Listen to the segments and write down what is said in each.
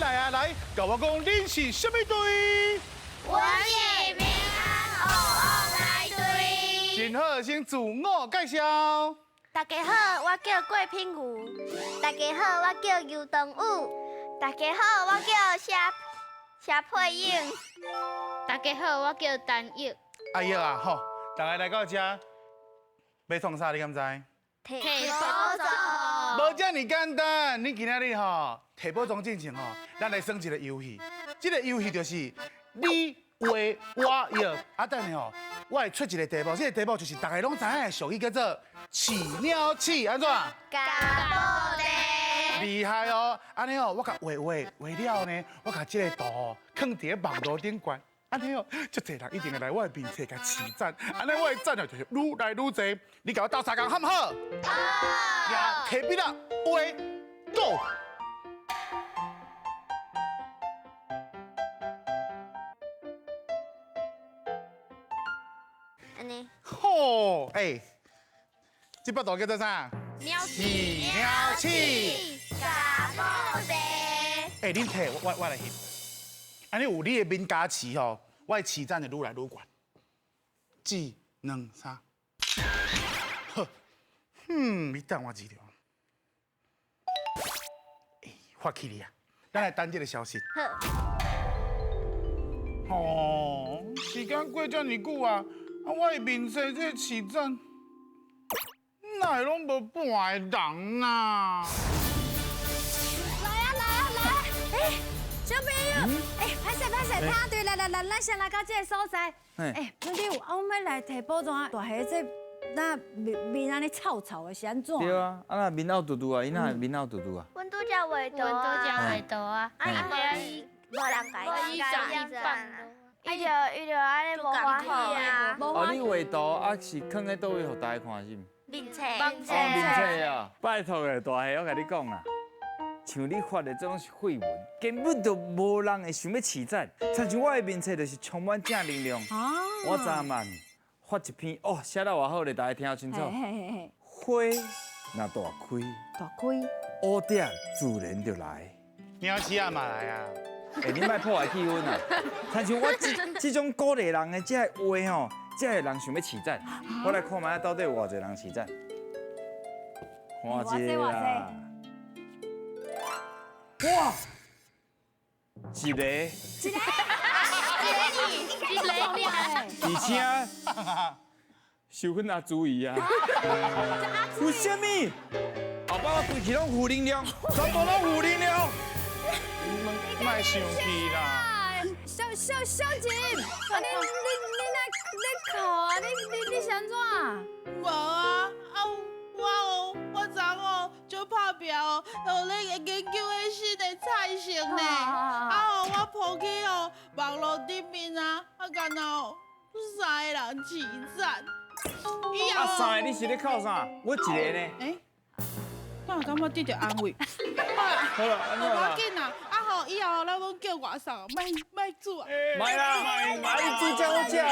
來啊來，共我講恁是啥物隊？我是平安黑黑來隊。真好，先自我介紹。大家好，我叫郭品如。大家好，我叫尤東宇。大家好，我叫謝謝佩英。大家好，我叫陳玉。阿玉啊，吼，大家來到遮，欲創啥？你敢知？提寶藏。無遮爾簡單，恁今仔日吼提寶藏進前吼，咱來耍一個遊戲。這個遊戲就是你畫我藥。啊，等下吼，我會出一個題目，這個題目就是大家攏知影的俗語，叫做飼鳥鼠，按怎？共寶地。厲害哦！按呢哦，我共畫畫畫了呢，我共這個圖吼囥佇咧網路頂懸。按呢哦，足濟人一定會來我的面冊共飼讚，按呢我的讚哦就是愈來愈濟。你共我鬥相共好毋好？好。呀，提筆啦，畫，Go！按呢。吼，欸，這幅圖叫做啥？鳥鼠。鳥鼠。共寶地。欸，恁提，我來翕。按呢有你的面加持吼，我的飼讚就愈來愈懸。一、兩、三，好，你等我一下。欸，發起你啊！咱來等這個消息。好。哦，時間過遮爾久啊，啊，我的面冊這個飼讚，哪會攏無半個人啊？來啊來啊來！欸，小朋友，欸，歹勢歹勢，排隊來來來，咱先來到這個所在。欸，你有啊？阮欲來提寶藏，大蝦這那面面按呢臭臭的，是按怎？對啊，啊若面漚嘟嘟啊，伊哪會面漚嘟嘟啊？阮拄才畫圖阮拄才畫圖啊，啊伊無無人共伊讚，伊就按呢無歡喜啊。哦，你畫圖啊是囥佇佗位予大家看是毋？面冊。哦，面冊啊！拜託的大蝦，我共你講啦，像你發的這攏是廢文，根本就無人會想欲飼讚。親像我的面冊就是充滿正能量。我昨晚發一篇哦，寫得偌好咧，大家聽清楚。花若大開，大開，蝴蝶自然就來。鳥鼠也嘛來啊！欸，你莫破壞氣氛啊！親像我這種鼓勵人的這個話吼，這個人想欲飼讚。我來看覓到底有偌濟人飼讚。看一下啦！哇！一個，一個，一個，而且收阮阿朱姨啊！為啥物？後擺我規氣攏負能量，全部攏負能量。莫生氣啦！小小小靜，啊你你你來你哭啊？你你你是按怎？無啊，啊我哦，我昨哦就拍拚哦，哦咧研究彼新的菜色呢，啊哦我 po 去哦網路頂面啊，啊敢若有三个人飼讚。啊三個你是咧哭啥？我一個呢。欸，敢有感覺得著安慰？好啦，無要緊啦，啊吼，以後咱攏叫外送，莫莫煮啊。莫啦，莫你煮遮好食的呢。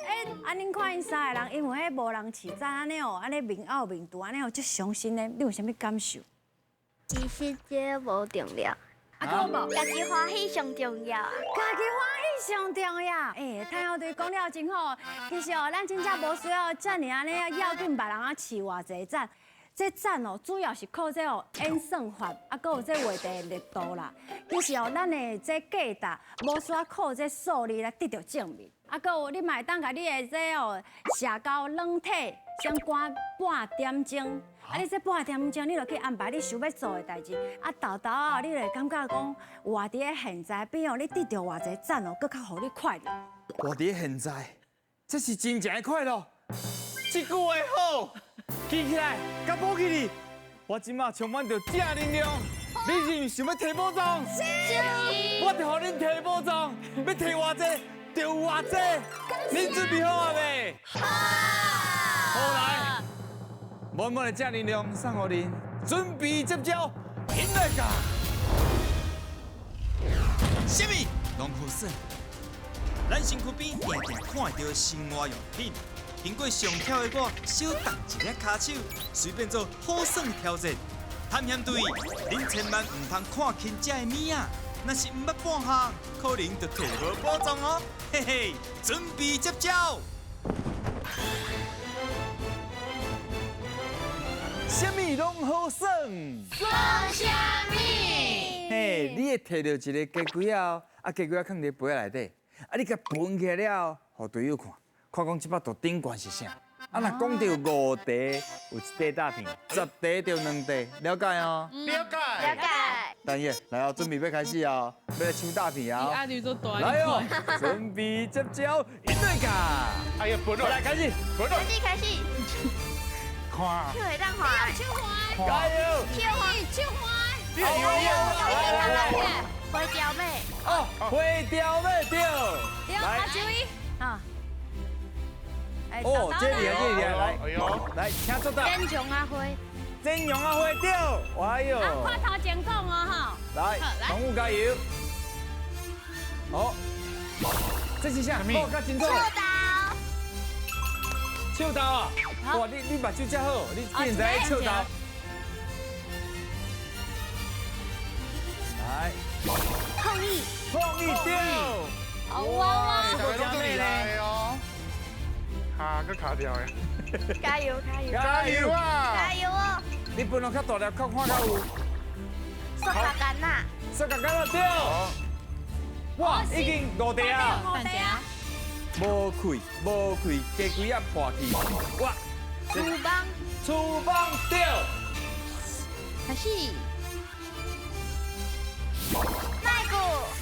欸，啊恁看𪜶三個人，因為彼無人飼讚，按呢哦，按呢面漚面櫥，按呢哦，足傷心的，你有啥物感受？其實這無重要。啊，閣無？家己歡喜上重要啊！家己歡喜上重要。欸，太陽隊講了真好。其實哦，咱真正無需要遮爾按呢要緊別人啊飼偌濟讚。這讚哦，主要是靠這哦演算法，啊，閣有這畫地的力度啦。其實哦，咱的這價值無需要靠這數字來得著證明。啊，閣有你嘛會當共你的這哦社交軟體先關半點鐘。啊，你這半點鐘，你就去安排你想欲做的代誌。啊，沓沓仔，你就會感覺講活佇咧現在，比哦你得著偌濟讚哦，閣較予你快樂。活佇現在，這是真正的快樂。這句話好，記起來，共補起來。我這馬充滿著正能量。你是毋是想欲提寶藏？是。我就予恁提寶藏，欲提偌濟就有偌濟。恁準備好啊未？好。好來，滿滿的正能量送予恁，準備接招，引來㗎。啥物攏好耍？咱身軀邊定定看會著生活用品，經過上巧的我，小動一下跤手，隨便做好耍挑戰。探險隊，恁千萬毋通看輕這个物仔，若是毋捌半项，可能就提无宝藏哦。嘿嘿，准备接招。啥物拢好耍？耍啥物？嘿，你会提到一个鸡龟仔哦，啊鸡龟仔囥伫杯仔内底，啊你共分起来了后，予队友看，看讲这摆图顶悬是啥？啊若讲著5题有1块大片，10题著2块，了解哦？了解。了解。陈烨，来哦，准备欲开始哦，欲来抢大片哦。压力都大。来哦，准备接招，一对卡。哎呀，分了。来开始，分了。开始开始。看。手会当滑。手滑。加油。手滑。手滑。来来来。花雕尾。哦，花雕尾对。对，阿周一。啊。哦，这厉害，这厉害，来，来，请作答。真强阿辉。真强阿辉对，哎呦。啊，看头前讲哦吼。来，龙武加油。好，这是啥？哦，较清楚。手刀。手刀啊！哇，你目睭遮好，你竟然知影手刀。来。碰意。碰意对。哇哇！大家拢厉害哦。卡阁卡掉的。加油加油！加油啊！加油哦！你分落较大粒，较看较有。塑胶杆呐。塑胶杆啊对。哇，已经5题啊。5题啊。无气无气，鸡龟仔破气。哇！厨房。厨房对。开始。麦谷。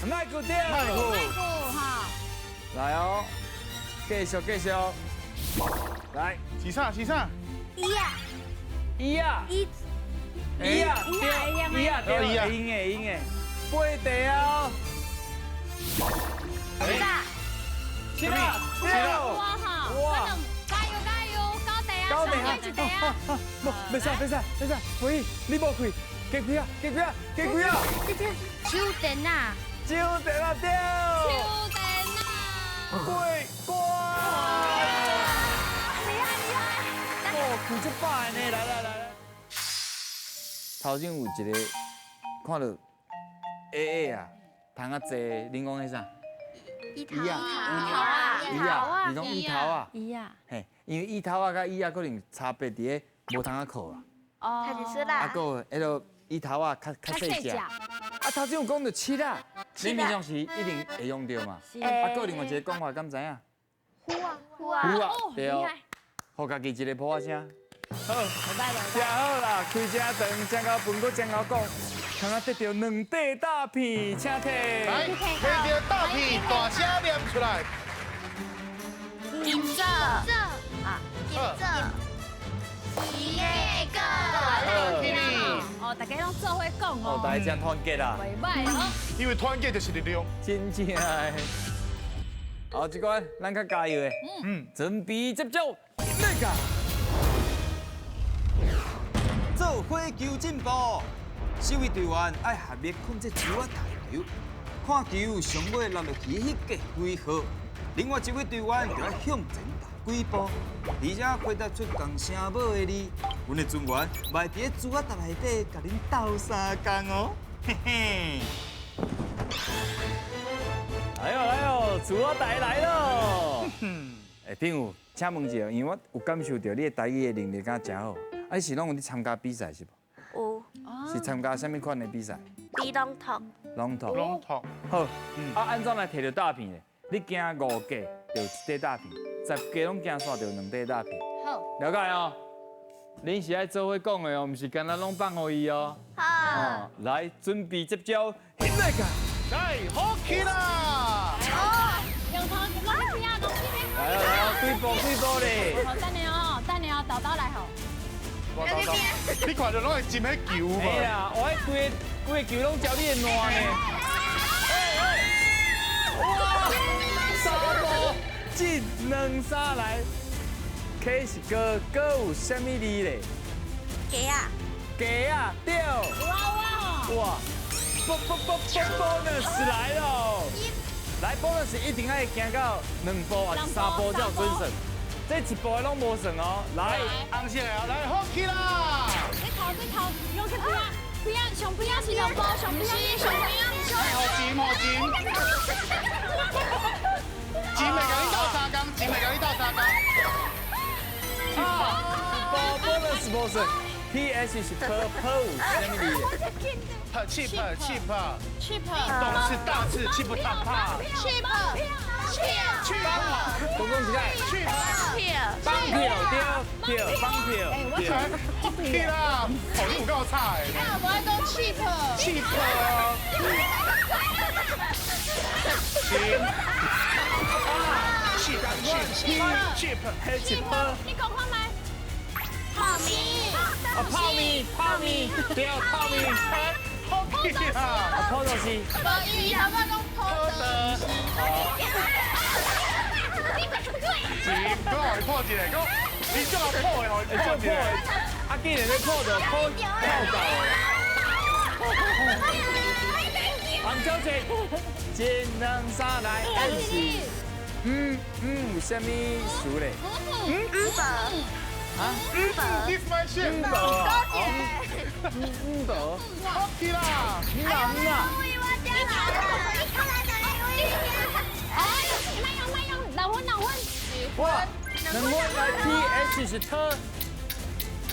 麦谷对。麦谷。麦谷哈。来哦，继续继续。来，是啥是啥？椅啊。椅啊。椅。椅啊，对，椅啊，对，会用的，会用的。8题哦。七啦。七啦，对。哇哈！哇！加油加油，9题啊， 9题啊， 1题啊。无，袂使袂使袂使，飞，你无开，鸡龟啊，鸡龟啊，鸡龟啊。手电啊。手电啊，对。手电啊。过关。厉害厉害。哦，开这百呢，来来来来。头前有一个看到矮矮啊，窗仔济，恁讲彼啥？椅头啊，椅啊，你讲椅头啊？椅啊。嘿，因为椅头啊佮椅啊可能差别伫咧无窗仔靠啊。哦。太就是啦。啊，阁有彼个椅头啊较较细只。啊，头先有讲著七啊，你平常时一定会用著嘛。是。啊，阁另外一个讲法敢知影？呼啊呼啊。呼啊，对哦。予家己一个噗仔声。好，真好啦，开遮长，真够分，阁真够讲，通啊得著2块大片，请提。来，提著大片，大声念出来。金色。啊，金色。一个。哦，大家拢做伙讲哦。哦，大家真团结啦。袂歹哦。因为团结就是力量。真正的。好，这关咱较加油的。嗯。准备接招，来个。做火球进步，四位队员爱合力控制球仔台球，看球上尾落落去彼个几号，另外一位队员就爱向前踏几步，而且回答出仝声母的字，阮的队员嘛会伫咧珠仔台内底共恁斗相共哦，嘿嘿。来哦来哦，珠仔台来咯！哎，品武，请问一下，因为我有感受到你的台语的能力敢真好。啊，你是拢有咧参加比赛是无？有。是参加啥物款的比赛？比朗读。朗读。朗读。好，啊，按怎来提著大片呢？你行5格就1块大片，10格拢行煞就2块大片。好。了解哦。恁是爱做伙讲的哦，毋是干焦拢放予伊哦。好。来，准备接招，来个。来，好起啦！哦，用头拢去啊，拢去边。来哦来哦，几步几步咧。好，等下哦，等下哦，豆豆来吼。你看著拢会进彼球嘛？哎呀，我彼规个球拢交你的烂呢！哎哎，哇，3步进2三来，开是哥哥有啥物字咧？鸡啊！鸡啊，对。哇哇哇！啵啵啵啵，bonus 来了！来，bonus 一定爱行到2步还是3步才有准算。这一步的拢无算哦，来，红色的，来好起啦！这头这头，用去边啊？边上边是萝卜，上边上边。好钱好钱。钱会共你斗相共，钱会共你斗相共。啊，宝宝的是无水，P H 是泼泼有啥物字？泼气泼气泼气泡，动词大字气不烫怕。气泡，气气泡，公公一个，气泡，绑票对对，绑票对。对啦，哦，你有够差的。啊，无爱讲气泡，气泡。行。气泡气气气泡，你讲看觅。泡面。啊，泡面泡面对，泡面。好气啊！泡就是。无伊头先讲泡的。是，我予伊破一个，讲你这么破的，予伊破一个。啊，既然咧破就破破到。黄小姐，一两三来，N 是，有啥物词咧？五宝。啊？五宝。 This my shit。五宝。五宝。好气啦！五啊五啊。哎，慢用慢用，两分两分。哇，两分来 T H 是特，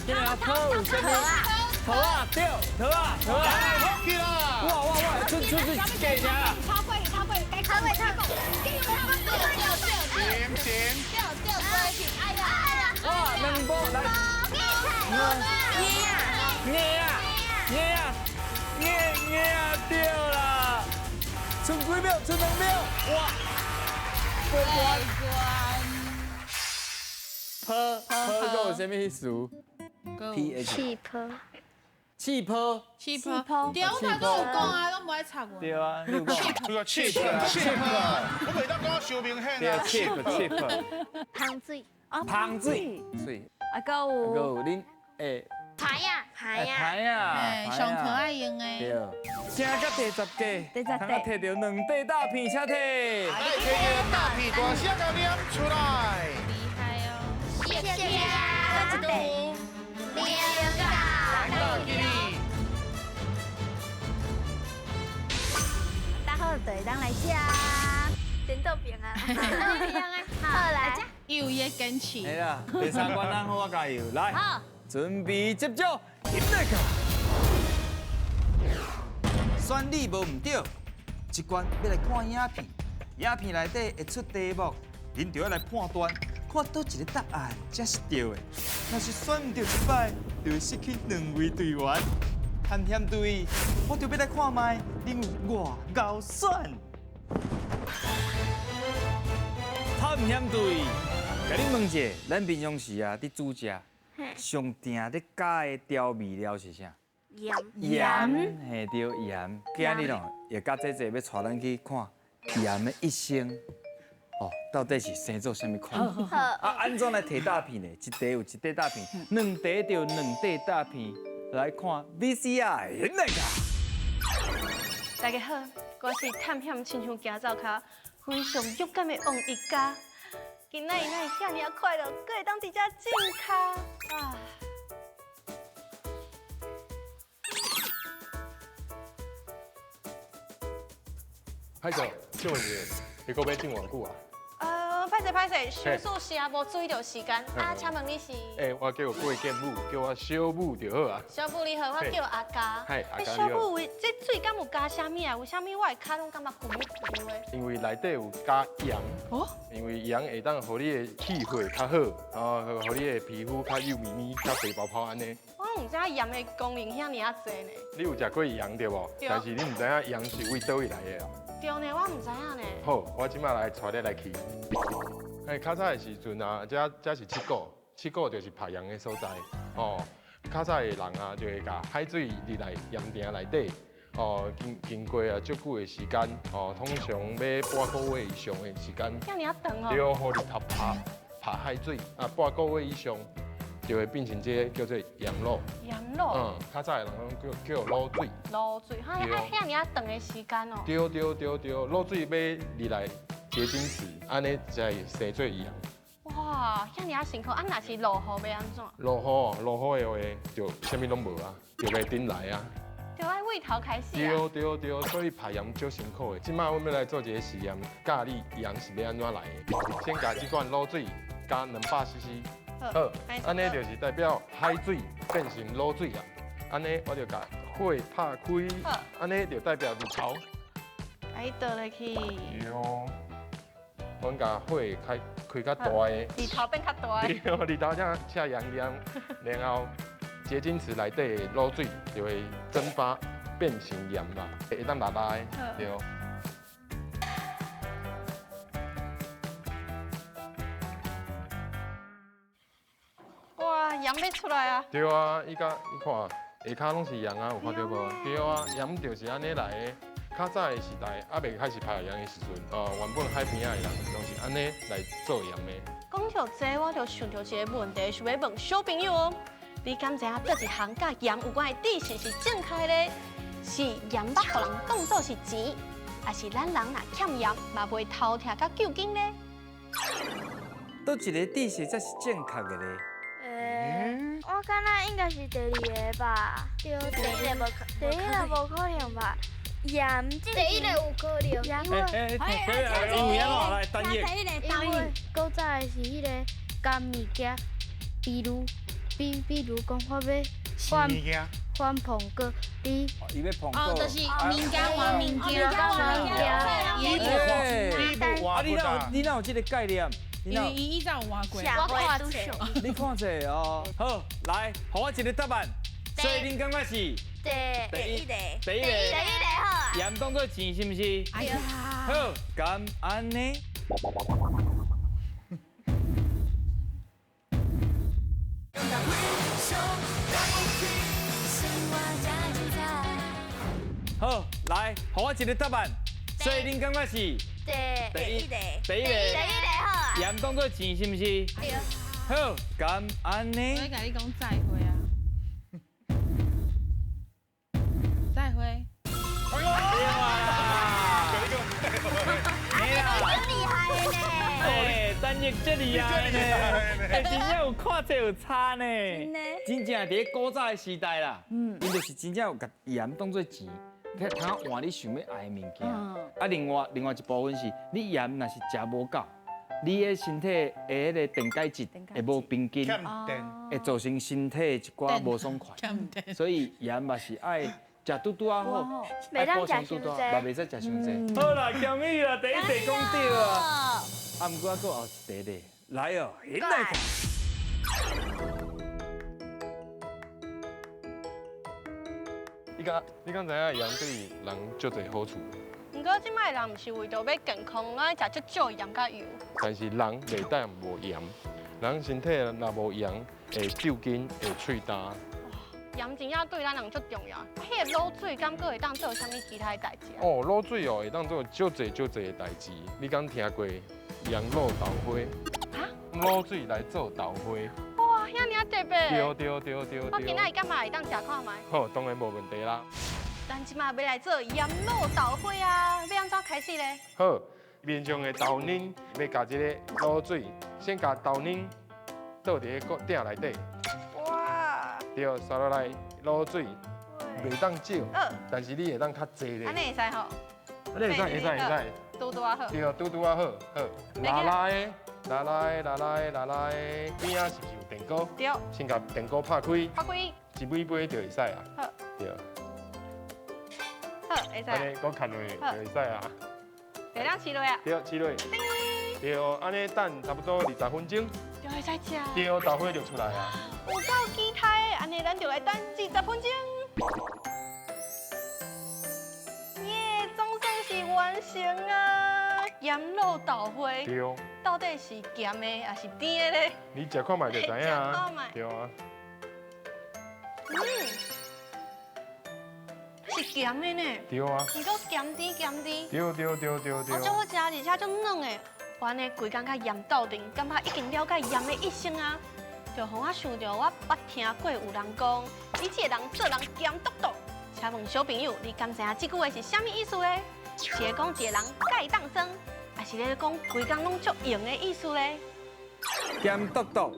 今日特有啥物？头啊，对，头啊，头啊，好气啦！哇哇哇，出出出几个啦？超过超过，该超过超过，行行。掉掉过去，哎呀哎呀！哇，两波来。捏啊捏啊捏捏啊对啦！剩几秒？剩2秒！哇，过关。泼泼阁有啥物意思？P H 气泡。气泡。气泡。对，我头拄有讲啊，拢无爱插我。对啊，你有讲。这个气泡，气泡，我袂当讲伤明显啊。对，气泡，气泡。芳水。芳水。水。啊，阁有。阁有恁诶。牌啊，牌啊，牌啊，上课爱用的。对，行到第十个，第十个，摕到2块大片，请摕。来，摕个大片，大声共念出来。厉害哦！谢谢。这个六个。大好，就会当来食。点豆饼啊，豆饼啊，好来。又伊的坚持。系啦，第三关咱好啊，加油，来。好。准备接招，进来个。选你无毋对，这关欲来看影片，影片内底会出题目，恁就要来判断，看佗一个答案才是对的。若是选毋对一摆，就会失去2位队员。探险队，我就欲来看觅恁有偌𠢕选。探险队，共你问一下，咱平常时啊，伫煮食。上定咧加的调味料是啥？盐。盐，嘿对，盐。今日哦，会甲姐姐欲带咱去看盐的一生，哦，到底是生做啥物款？啊，按怎来提大片呢？一块有一块大片，两块就两块大片。来看 VCR 那个。大家好，我是探险亲像行走跤，非常勇敢的王一嘉。今仔日哪会遐尔仔快乐，阁会当伫遮种跤啊！歹势，请问一下，你阁欲种偌久啊？歹势歹势，小事声无注意著时间。啊，请问你是？欸，我叫郭建武，叫我小武就好啊。小武你好，我叫阿嘉。嗨，阿嘉。小武，这水敢有加啥物啊？为啥物我的跤拢感觉旧旧的？因为内底有加盐。哦。因为盐会当予你的气血较好，哦，予你的皮肤较幼绵绵、较白泡泡按呢。我毋知影盐的功能遐尔仔济呢。你有食过盐对无？但是你毋知影盐是为佗位来的啊？对呢，我毋知影呢。好，我这摆来带你来去。欸，较早的时阵啊，这是七股，七股就是曝盐的所在。哦，较早的人啊，就会共海水入来盐埕内底，哦，经过啊足久的时间，哦，通常欲半个月以上的时间。遐尔长哦。对，予日头曝曝海水，啊，半个月以上就会变成这个叫做盐卤。盐卤。嗯，较早的人拢叫卤水。卤水，哈，爱遐尔长的时间哦。对对对对，卤水欲入来结晶池，按呢才会生做盐。哇，遐尔辛苦，啊，若是落雨欲按怎？落雨，落雨的话，就啥物拢无啊，就袂顶来啊。就爱胃头开始。对对对，所以拍盐足辛苦的。这摆阮欲来做一个实验，教你盐是欲按怎来的。先共这罐卤水加200 cc，好，按呢就是代表海水变成卤水啊。按呢我就共火拍开，按呢就代表日头。哎，倒落去。对哦。阮共火开开较大的，日头变较大。对，日头才赤炎炎，然后结晶池内底的卤水就会蒸发变成盐啦，会当辣辣的，对。哇，盐欲出来啊！对啊，伊佮你看下跤拢是盐啊，有看著无？对啊，盐就是按呢来的。较早的时代，犹未开始拍盐的时阵，原本海边仔的人拢是按呢来做盐的。讲到这，我就想著一个问题，想欲问小朋友哦，你敢知影佗一项佮盐有关的知识是正确的咧？是盐巴予人当做是钱，抑是咱人若欠盐嘛袂头痛佮揪筋咧？佗一个知识才是正确的咧？我感觉应该是第二个吧。对，第一个无，第一个无可能吧。盐，第一个有可能，因为因为按怎来单一？因为古早的是彼个加物件，比如比如讲我欲换换苹果，你伊欲苹果，哦，就是物件换物件，换物件。啊，你哪有这个概念？因为伊以前有换过。我看册。你看册哦。好，来，予我一个答案。所以恁感觉是？第一个，第一个，第一个好。盐当做钱是毋是？哎呀。好，敢按呢？好，来，予我一个答案。所以恁感觉是？第一个，第一个，第一个好。盐当做钱是毋是？对。好，敢按呢？我共你讲再会啊。再会。哎呦！真厉害呢！哎，单一这厉害呢！哎，真正有看册有差呢。真正伫咧古早的时代啦，𪜶就是真正有共盐当做钱，通换你想欲爱的物件。啊，另外一部分是，你盐若是食无够，你的身体的彼个电解质会无平均，会造成身体一寡无爽快。所以盐嘛是爱食拄拄仔好，袂当食伤济，嘛袂使食伤济。好啦，恭喜啦，第一题讲对啊。啊，毋过还阁后一题咧，来哦，来看。你敢知影盐对人足济好处？毋过这摆人毋是为著欲健康，拢爱食足少盐佮油。但是人袂当无盐，人身体若无盐，会抽筋，会喙焦。盐真正对咱人足重要。彼个卤水敢阁会当做啥物其他的代志啊？哦，卤水哦，会当做足济足济的代志。你敢听过盐卤豆花？啊？卤水来做豆花。哇，遐尔特别。对对对对。我今仔日敢嘛会当食看觅？好，当然无问题啦。咱这摆欲来做盐卤豆花啊，欲按怎开始咧？好，面上的豆奶欲共这个卤水，先共豆奶倒伫个锅鼎内底。哇！对，刷落来卤水，袂当少，但是你会当较济咧。按呢会使吼？按呢会使，会使，会使。拄拄仔好。对，拄拄仔好，好。拉拉的，拉拉的，拉拉的，拉拉的，边仔是毋是有电锅？对。先共电锅拍开。拍开。一尾尾就会使啊。好。对。好，会使。按呢，阁牵落就会使啊。会当试落啊？对，试落。对，按呢等差不多20分钟。就会使食。对，豆花就出来啊。有够期待的，按呢咱就来等20分钟。耶，总算是完成啊！盐卤豆花。对。到底是咸的抑是甜的咧？你食看觅就知影啊。食看觅。对啊。是咸的呢。对啊。毋过咸甜咸甜。对对对对对。哦，足好食，而且足软的。我按呢规工佮盐斗阵，感觉已经了解盐的一生啊。就予我想著，我捌听过有人讲，你这个人做人咸笃笃。请问小朋友，你敢知影这句话是啥物意思咧？是咧讲一个人盖当酸，抑是咧讲规工拢足闲的意思咧？咸笃笃，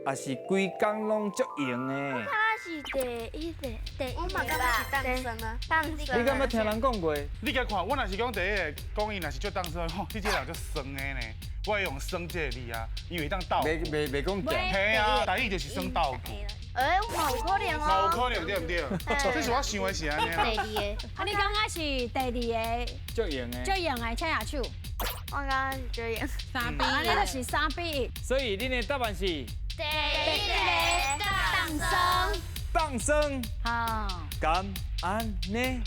抑是规工拢足闲的？我感觉是第一个，第一我嘛感觉是当酸啊。当酸。你敢捌听人讲过？你共看，我若是讲第一个，讲伊若是足当酸，吼，你这个人足酸的呢。我会用酸这个字啊，因为会当斗。袂袂袂讲咸。嘿啊，台语就是算斗句。欸，嘛有可能哦。嘛有可能对毋对？这是我想的是按呢。第二个。啊，你感觉是第二个？足用的。足用的，请举手。我感觉是足用。3比1。按呢就是3比1。所以恁的答案是？第一个当酸。当酸。好。敢按呢？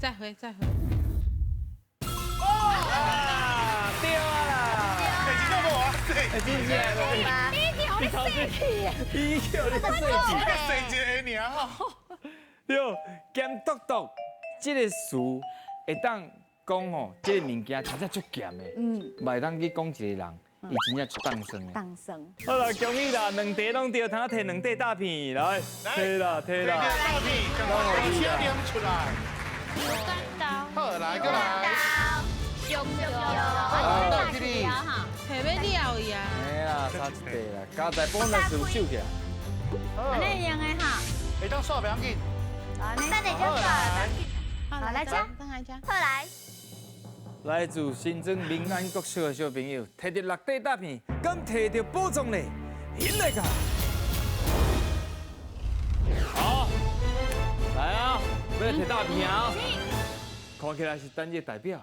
再回再回。啊，对啊啦！欸，真正无啊，欸，真正无。你叫你生气，你叫你生气，生一个尔吼。对，咸笃笃这个词会当讲吼，这个物件真正足咸的，嘛会当去讲一个人，伊真正足当酸的。当酸。好啦，恭喜啦，两题拢对，通提两块大片来，提啦提啦。大片，赶快车念出来。好，来，过来。熊熊，好，到这里。提欲了伊啊！哎呀，差一块啦，加在本来是有手起来。按呢用的哈。会当刷袂要紧。等下才刷，好，来吃，等下吃。好来。来自新庄民安国小的小朋友，提著6块大片，敢提著宝藏呢？引来噶。好，来啊，欲提大片啊！看起来是单叶代表。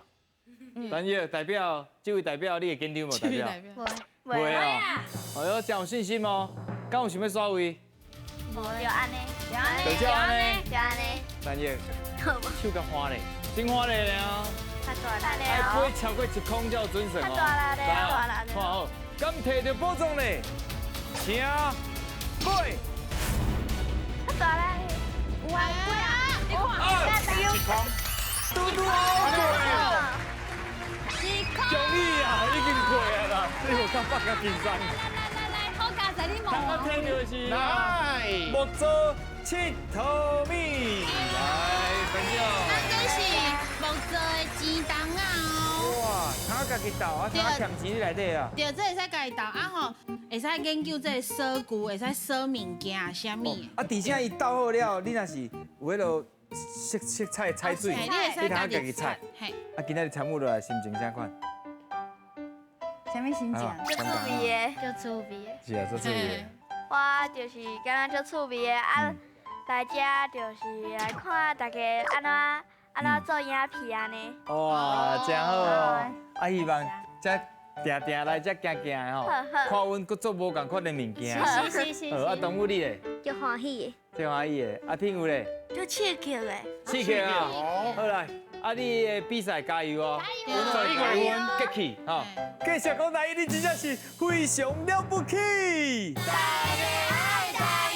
单叶代表，这位代表，你会紧张无？代表？袂。袂啊！哎呦，真有信心哦。敢有想欲刷位？无，就按呢，就按呢，就按呢。单叶，手较欢咧，真欢咧啊！较大力爱飞超过1空才有准算哦。较大力咧，大力看好，敢提著宝藏咧？请飞。较大力，有啊，飞啊！你看，一空。拄拄好过。恭喜啊，已经过啊啦，你有较北较轻松。来来来，好佳哉你无。我听到的是来木做佚佗米，来朋友。咱这是木做的钱筒仔哦。哇，通家己斗啊，通欠钱伫内底啊。对，这会使家己斗啊吼，会使研究这个锁具，会使锁物件，啥物。啊，而且伊斗好了，你若是有彼个色色彩彩水，你通家己彩。啊，今仔日参与落来，心情啥款？啥物心情？足趣味的，足趣味的。是啊，足趣味的。我就是感觉足趣味的啊，来遮就是来看大家按怎按怎做影片按呢。哇，真好哦！啊，希望遮定定来遮行行的吼，看阮阁做无仝款的物件。是是是。好，啊，东武你咧？足欢喜的。足欢喜的，啊，品有咧？足刺激的。刺激啊！好来。啊！你的比赛加油哦！ 11月份结起吼！继续讲台语，你真正是非常了不起。大家爱台语。